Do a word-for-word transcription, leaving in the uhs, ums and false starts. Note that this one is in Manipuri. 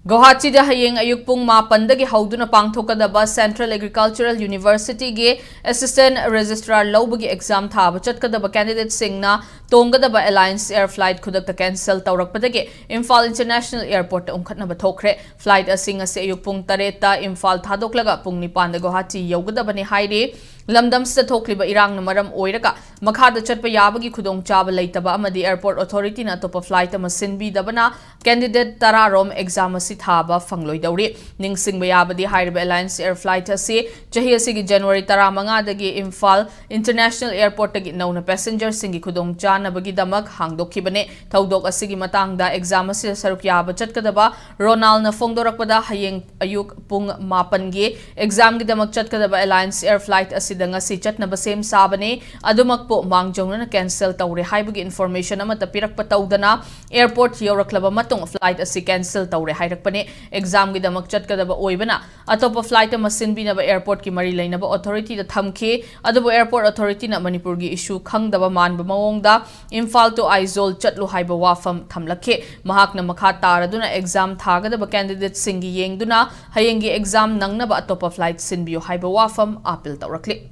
ꯒꯧꯍꯥꯇꯤꯗ ꯍꯌꯦꯡ ꯑꯌꯨꯛ ꯄꯨꯡ ꯃꯥꯄꯟꯗꯒꯤ ꯍꯧꯗꯨꯅ ꯄꯥꯡꯊꯣꯛꯀꯗꯕ Central Agricultural Universityꯒꯤ Assistant Registrar ꯂꯧꯕꯒꯤ exam ꯊꯥꯕ ꯆꯠꯀꯗꯕ candidateꯁꯤꯡꯅ ꯇꯣꯡꯒꯗꯕ Alliance Air Flight ꯈꯨꯗꯛꯇ cancel ꯇꯧꯔꯛꯄꯗꯒꯤ ꯏꯝꯐꯥꯜ International Airportꯇ ꯎꯪꯈꯠꯅꯕ ꯊꯣꯛꯈ꯭ꯔꯦ꯫ Flight ꯑꯁꯤ ꯉꯁꯤ ꯑꯌꯨꯛ ꯄꯨꯡ ꯇꯔꯦꯠꯇ ꯏꯝꯐꯥꯜ ꯊꯥꯗꯣꯛꯂꯒ ꯄꯨꯡ ꯅꯤꯄꯥꯟꯗ ꯒꯧꯍꯥꯇꯤ ꯌꯧꯒꯗꯕꯅꯤ ꯍꯥꯏꯔꯤ꯫ ꯂꯝꯗꯝꯁꯤꯗ ꯊꯣꯛꯂꯤꯕ ꯏꯔꯥꯡꯅ ꯃꯔꯝ ꯑꯣꯏꯔꯒ ꯃꯈꯥꯗ ꯆꯠꯄ ꯌꯥꯕꯒꯤ ꯈꯨꯗꯣꯡꯆꯥꯕ ꯂꯩꯇꯕ ꯑꯃꯗꯤ airport authorityꯅ ꯑꯇꯣꯞꯄ flight ꯑꯃ ꯁꯤꯟꯕꯤꯗꯕꯅ candidate ꯇꯔꯥ ꯔꯣꯝ exam ꯑꯁꯤ ꯊꯥꯕ ꯐꯪꯂꯣꯏꯗꯧꯔꯤ꯫ ꯅꯤꯡꯁꯤꯡꯕ ꯌꯥꯕꯗꯤ ꯍꯥꯏꯔꯤꯕ Alliance Air Flight ꯑꯁꯤ ꯆꯍꯤ ꯑꯁꯤꯒꯤ January ꯇꯔꯥꯃꯉꯥꯗꯒꯤ ꯏꯝꯐꯥꯜ International Airportꯇꯒꯤ ꯅꯧꯅ passengerꯁꯤꯡꯒꯤ ꯈꯨꯗꯣꯡꯆꯥꯅꯕꯒꯤꯗꯃꯛ ꯍꯥꯡꯗꯣꯛꯈꯤꯕꯅꯤ꯫ ꯊꯧꯗꯣꯛ ꯑꯁꯤꯒꯤ ꯃꯇꯥꯡꯗ exam ꯑꯁꯤꯗ ꯁꯔꯨꯛ ꯌꯥꯕ ꯆꯠꯀꯗꯕ ꯔꯣꯅꯥꯜꯅ ꯐꯣꯡꯗꯣꯔꯛꯄꯗ ꯍꯌꯦꯡ ꯑꯌꯨꯛ ꯄꯨꯡ ꯃꯥꯄꯟꯒꯤ examꯒꯤꯗꯃꯛ ꯆꯠꯀꯗꯕ Alliance Air Flight ꯑꯁꯤꯗ ꯉꯁꯤ ꯆꯠꯅꯕ ꯁꯦꯝ ꯁꯥꯕꯅꯤ꯫ ꯑꯗꯨꯃꯛꯄꯨ ꯃꯥꯡꯖꯧꯅꯅ cancel ꯇꯧꯔꯦ ꯍꯥꯏꯕꯒꯤ information ꯑꯃꯠꯇ ꯄꯤꯔꯛꯄ ꯇꯧꯗꯅ airport ꯌꯧꯔꯛꯂꯕ ꯃꯇꯨꯡ flight ꯑꯁꯤ cancel ꯇꯧꯔꯦ ꯍꯥꯏꯔꯛꯄꯅꯤ꯫ Examꯒꯤꯗꯃꯛ ꯆꯠꯀꯗꯕ ꯑꯣꯏꯕꯅ ꯑꯇꯣꯞꯄ flight ꯑꯃ ꯁꯤꯟꯕꯤꯅꯕ airportꯀꯤ ꯃꯔꯤ ꯂꯩꯅꯕ authorityꯗ ꯊꯝꯈꯤ꯫ ꯑꯗꯨꯕꯨ airport authorityꯅ ꯃꯅꯤꯄꯨꯔꯒꯤ issue ꯈꯪꯗꯕ ꯃꯥꯟꯕ ꯃꯑꯣꯡꯗ ꯏꯝꯐꯥꯜ to ꯑꯥꯏꯖꯣꯜ ꯆꯠꯂꯨ ꯍꯥꯏꯕ ꯋꯥꯐꯝ ꯊꯝꯂꯛꯈꯤ꯫ ꯃꯍꯥꯛꯅ ꯃꯈꯥ ꯇꯥꯔꯗꯨꯅ exam ꯊꯥꯒꯗꯕ candidateꯁꯤꯡꯒꯤ ꯌꯦꯡꯗꯨꯅ ꯍꯌꯦꯡꯒꯤ exam ꯅꯪꯅꯕ ꯑꯇꯣꯞꯄ flight ꯁꯤꯟꯕꯤꯌꯨ ꯍꯥꯏꯕ ꯋꯥꯐꯝ appeal ꯇꯧꯔꯛꯂꯤ꯫